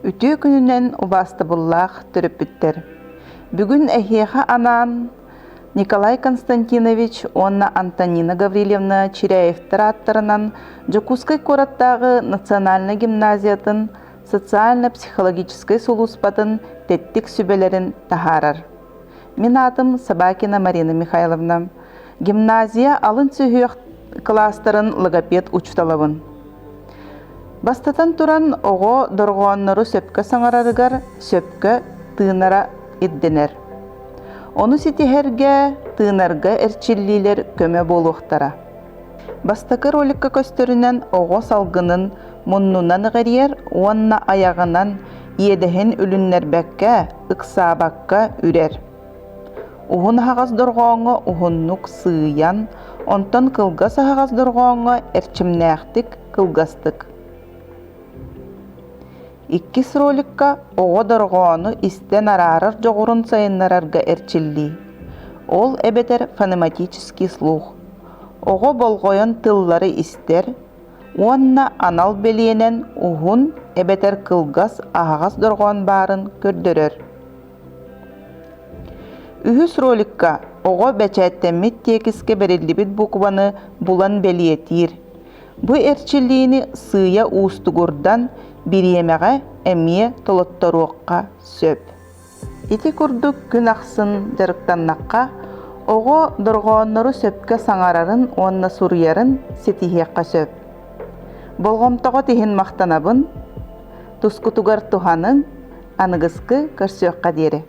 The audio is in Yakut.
Үтүө күнүнэн убаастабыллаах төрөппүттэр! Бүгүн эһиэхэ анаан Николай Константинович уонна Антонина Гаврильевна Чиряевтар ааттарынан Дьокуускай куораттааҕы национальнай гимназиятын социально-психологическай сулууспатын тэттик сүбэлэрин таһаарар. Мин аатым Собакина Марина Михайловна. Гимназия алын сүһүөх кылаастарын логопед учууталабын. Бастатан туран, оҕо дорҕооннору сөпкө саҥарарыгар сөпкө тыынара ирдэнэр. Ону ситиһэргэ, тыынарга эрчиллиилэр көмө буолуохтара. Бастакы роликка көстөрүнэн оҕо салгынын муннунан эҕирийэр уонна айаҕынан иэдэһин үлүннэрбэккэ, ыксаабакка үрэр. Уһун аһаҕас дорҕооҥҥо уһуннук сыыйан, онтон кылгас аһаҕас дорҕооҥҥо эрчимнээхтик, кылгастык. Иккис роликка оҕо дорҕоону истэн араарар дьоҕурун сайыннарарга эрчиллии. Ол эбэтэр фонематический слух. Оҕо болҕойон тыллары истэр уонна анал бэлиэнэн уһун эбэтэр кылгас аһаҕас дорҕоон баарын көрдөрөр. Үһүс роликка оҕо бэчээттэммит тиэкискэ бэриллибит букваны булан бэлиэтиир. Бу эрчиллиини сыыйа уустугурдан бириэмэҕэ эмиэ толотторуохха сөп. Ити курдук күн ахсын дьарыктаннахха, оҕо дорҕооннору сөпкө саҥарарын уонна суруйарын ситиһиэххэ сөп. Болҕомтоҕут иһин махтанабын, тускутугар туһаныҥ, аныгыскы көрсүөххэ диэри.